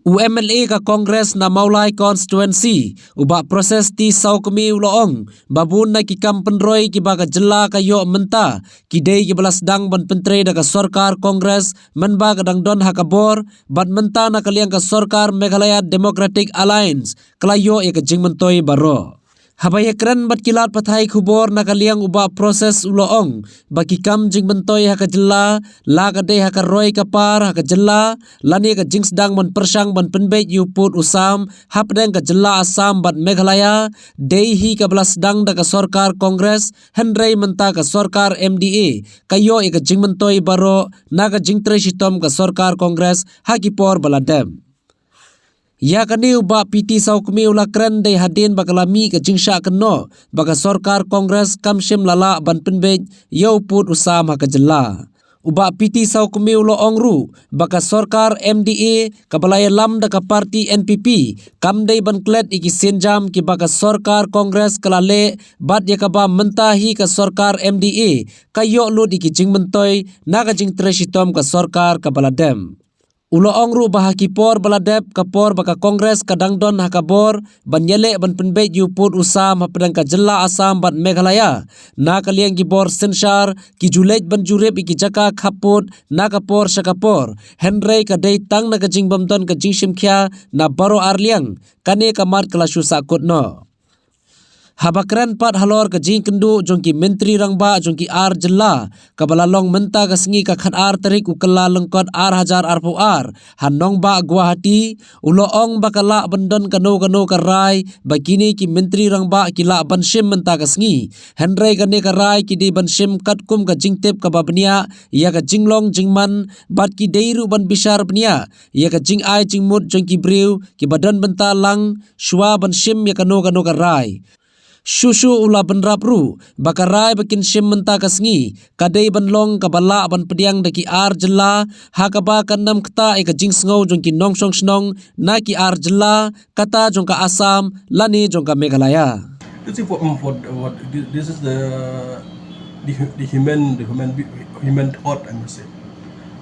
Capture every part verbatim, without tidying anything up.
U M L A ka Congress na Mawlai Constituency, u Bah Proses T Sawkmie u la ong ba bun na ki kam pynroi kiba ka jylla ka ïoh mynta ki dei kiba la sdang ban pyntrei da ka sorkar Congress mynba ka dang don ha ka bor, bad mynta na ka liang ka sorkar Meghalaya Democratic Alliance ka la ïoh ïa ka jingmyntoi baroh. Haba ïakren bad ki lad pathai khubor na ka liang u Bah Proses u la ong ba ki kam jingmyntoi ha ka jylla, la ka dei ha ka roi ka par ha ka jylla, lane ka jingsdang ban pyrshang ban pynbeit ïa u pud u sam hapdeng ka jylla Assam bad Meghalaya, dei hi kaba la sdang da ka sorkar Congress, hynrei mynta ka sorkar M D A ka ïoh ïa ka jingmyntoi baroh na ka jingtrei shitom ka sorkar Congress ha ki por ba la dep. Ïa kane u Bah P T Sawkmie u la kren dei hadien ba ka la mih ka jingshah kynnoh ba ka sorkar Congress kam shym la lah ban pynbeit ïa u pud u sam ha ka jylla. U Bah P T Sawkmie u la ong ruh ba ka sorkar M D A kaba la ïalam da ka party N P P kam dei ban klet ïa ki sienjam kiba ka sorkar Congress ka la leh, bad ïa kaba mynta hi ka sorkar M D A ka ïoh lut ïa ki jingmyntoi na ka jingtrei shitom ka sorkar kaba la dep. U la ong ruh ba ha ki por ba la dep, ka por ba ka Congress ka dang don ha ka bor ban ïaleh ban pynbeit ïa u pud u sam hapdeng ka jylla Assam bad Meghalaya, na ka liang ki bor synshar ki ju leit ban jurip ïa ki jaka khappud na ka por sha ka por, hynrei ka dei tang na ka jingbymdon ka jingshim khia na baroh arliang, kane ka mat ka la shu sahkut noh. Haba kren pat halor ka jingkynduh jong ki myntri rangbah jong ki ar jylla kaba la long mynta ka sngi ka khatar tarik u Kyllalyngkot ar hajar arphew ar ha nongbah Guwahati, u la ong ba ka lah ban don kano kano ka rai ba kine ki myntri rangbah ki lah ban shim mynta ka sngi. Hynrei kane ka rai ki dei ban shim katkum ka jingtip kaba bniah ïa ka jinglong jingman, bad ki dei ruh ban bishar bniah ïa ka jingai jingmut jong ki briew kiba don bynta lang shuwa ban shim ïa kano kano ka rai. Shuh shuh u la bynrap ruh ba ka rai ba kin shim mynta ka sngi ka dei ban long kaba lah ban pdiang da ki ar jylla, ha kaba kan ym ktah ïa ka jingsngew jong ki nongshong shnong na ki ar jylla, kata jong ka Assam lane jong ka Meghalaya. This is what, what this, this is the the, hu- the human the human be- human thought, I must say,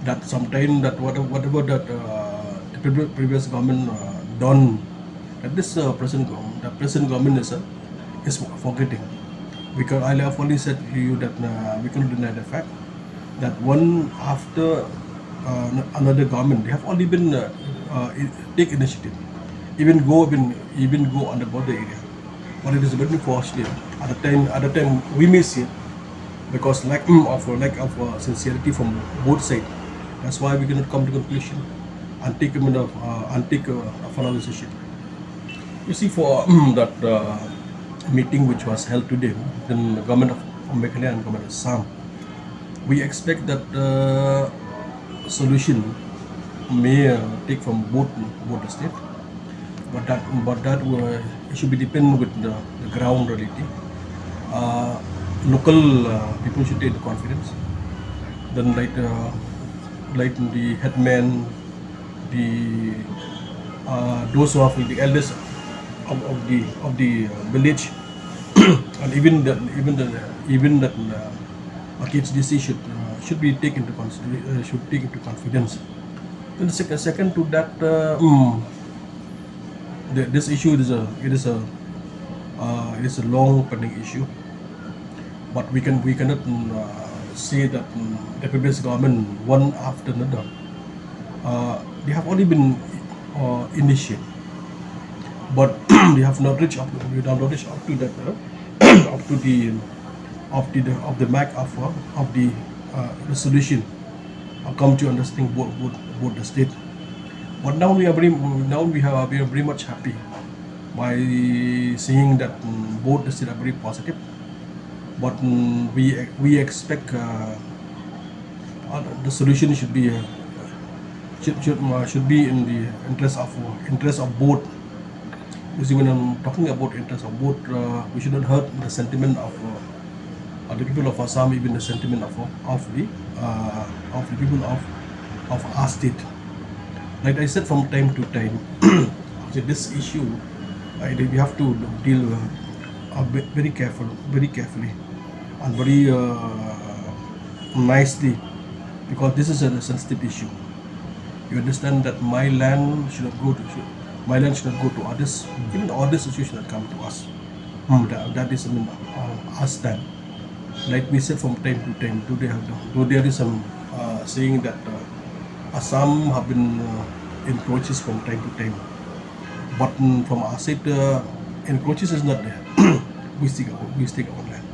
that sometimes that whatever, whatever that uh, the previ- previous government uh, done, that this uh, present government, the present government is uh, is forgetting. Because I have already said to you that uh, we cannot deny the fact that one after uh, another government, they have already been uh, uh, i- take initiative, even go even even go on the border area. But it is very unfortunate. At the time, at the time we miss it because lack of lack of uh, sincerity from both sides. That's why we cannot come to conclusion and take a minute of, uh, and take a, a final decision. You see, for that uh, meeting which was held today, then the government of Meghalaya and government of Assam, we expect that uh, solution may uh, take from both both the state, but that but that uh, it should be depend with the, the ground reality. Uh, local uh, people should take the confidence. Then like uh, like the headman, the uh, those who are the elders of, of the of the uh, village, and even the even the even that uh, K H D C should uh, should be taken into consideration, uh, should take into confidence. Then the second, second to that, uh, mm, the, this issue is a it is a uh, it is a long pending issue, but we can we cannot mm, uh, say that mm, the previous government one after another uh, they have only been uh, initiate, but they have not reached up. They have not reached up to that uh, up to the of the of the mark of uh, of the uh, resolution. Uh, come to understanding both, both both the state. But now we are very now we have we are very much happy by seeing that mm, both the state are very positive. But mm, we we expect uh, uh, the solution should be uh, should should, uh, should be in the interest of uh, interest of both. You see, when I'm talking about interest of both, uh, we should not hurt the sentiment of uh, uh, the people of Assam, even the sentiment of uh, of the uh, of the people of of our state. Like I said from time to time, actually this issue uh, we have to deal uh, a bit very careful, very carefully, and very uh, nicely, because this is a sensitive issue. You understand that my land should not go to should, my land should not go to others. Even others also should not come to us. That, that is, I mean, uh, our stand. Like we said from time to time, though there, though there is some uh, saying that uh, Assam have been uh, encroaches from time to time, but mm, from our side, uh, encroaches is not there. We still got, we still got our land.